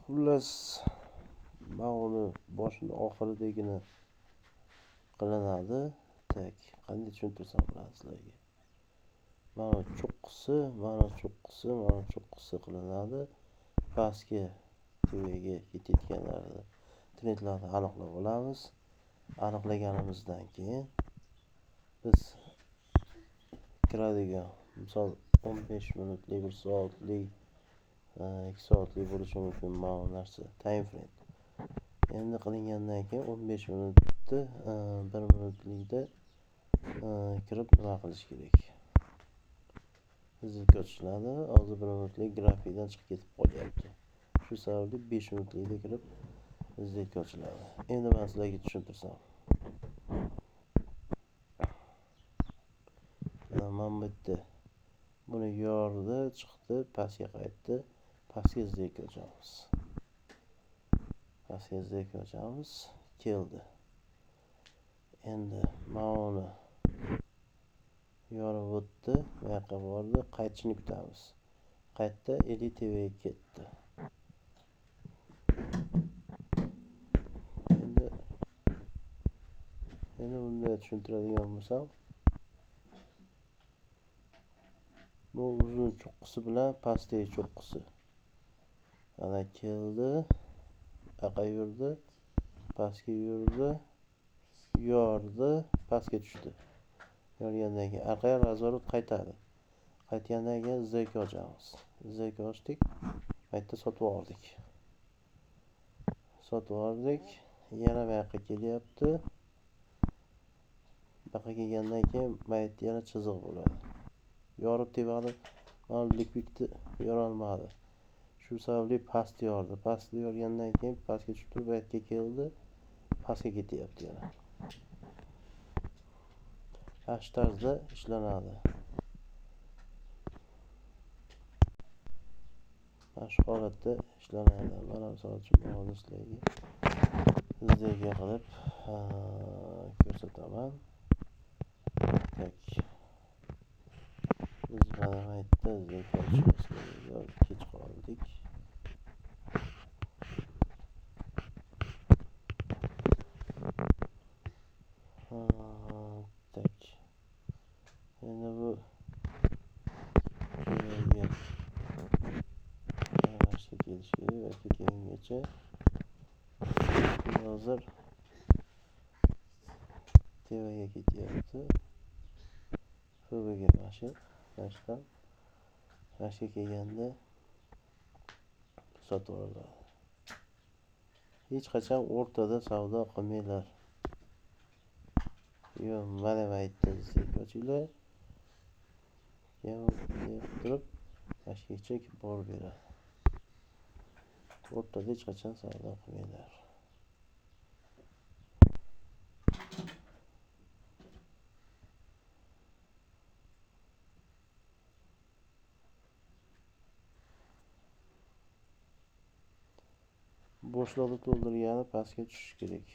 Xullas, mana uni boshini oxiridagini qilinadi. Tak, qanday tushuntirsam bo'ladi sizlarga? Mana cho'qqisi, mana cho'qqisi, mana cho'qqisi qilinadi. Pastga tepaga ketayotganlarni trendlarni aniqlab olamiz. Aniqlaganimizdan keyin biz kiradigan, misol 15 minutlik, 1 soatlik, 2 soatlik bo'lishi mumkin mana bu narsa, time frame. Endi qilingandan keyin 15 minutni 1 minutlikda kirib nima qilish kerak? Сделка ochiladi. Hozir 1 minutlik grafikdan chiqib ketib qolyapti. Shu sababli 5 minutlikda kirib сделка ochiladi. Endi men sizlarga tushuntirsam. Mana bu yerda buni yordi, chiqdi, pastga qaytdi. Pastga сделка ochamiz. Pastga сделка ochamiz, keldi. Endi mana uni yorib o'tdi, bu yoqqa bordi, qaytishini kutamiz. Qaytdi, 50 tepaga ketdi. Endi bunday tushuntiradigan bo'lsam, bu uzun cho'qqisi bilan pastdagi cho'qqisi. Ana keldi, yoqqa yurdi, pastga yurdi, yordi, pastga tushdi. Yorgandan keyin orqaga razворот qaytadi. Qaytgandan keyin сделка ochamiz. Сделка ochdik, qayta sotib oldik. Sotib oldik, yana bu yoqqa kelyapti. Bu yoqqa kelgandan keyin mayt yana chiziq bo'ladi. Yorib tepadi, mana likvidni yora olmadi. Shu sababli past yordi. Pastni yorgandan keyin pastga tushib turib bu yoqqa keldi, pastga ketyapti yana. Shu tarzda ishlanadi. Mana shu holatda ishlanadi. Mana misol uchun hozir sizlarga сделка qilib ko'rsataman. Tak. Biz mana bu yerda сделка ochishimiz kerak. Kech qoldik. Tak. Endi bu joyga kelish kerak va kelgungacha hozir tepaga ketyapti. FBga mana shu, mana shu kelganda sotib oladi. Hech qachon o'rtada savdo qilmanglar. Yo, mana bu yerda сделка ochinglar. Keyin turib mana shu yergacha borib beradi. O'rtada hech qachon savdo qilmanglar. Bo'shliqni to'ldirgani pastga tushish kerak.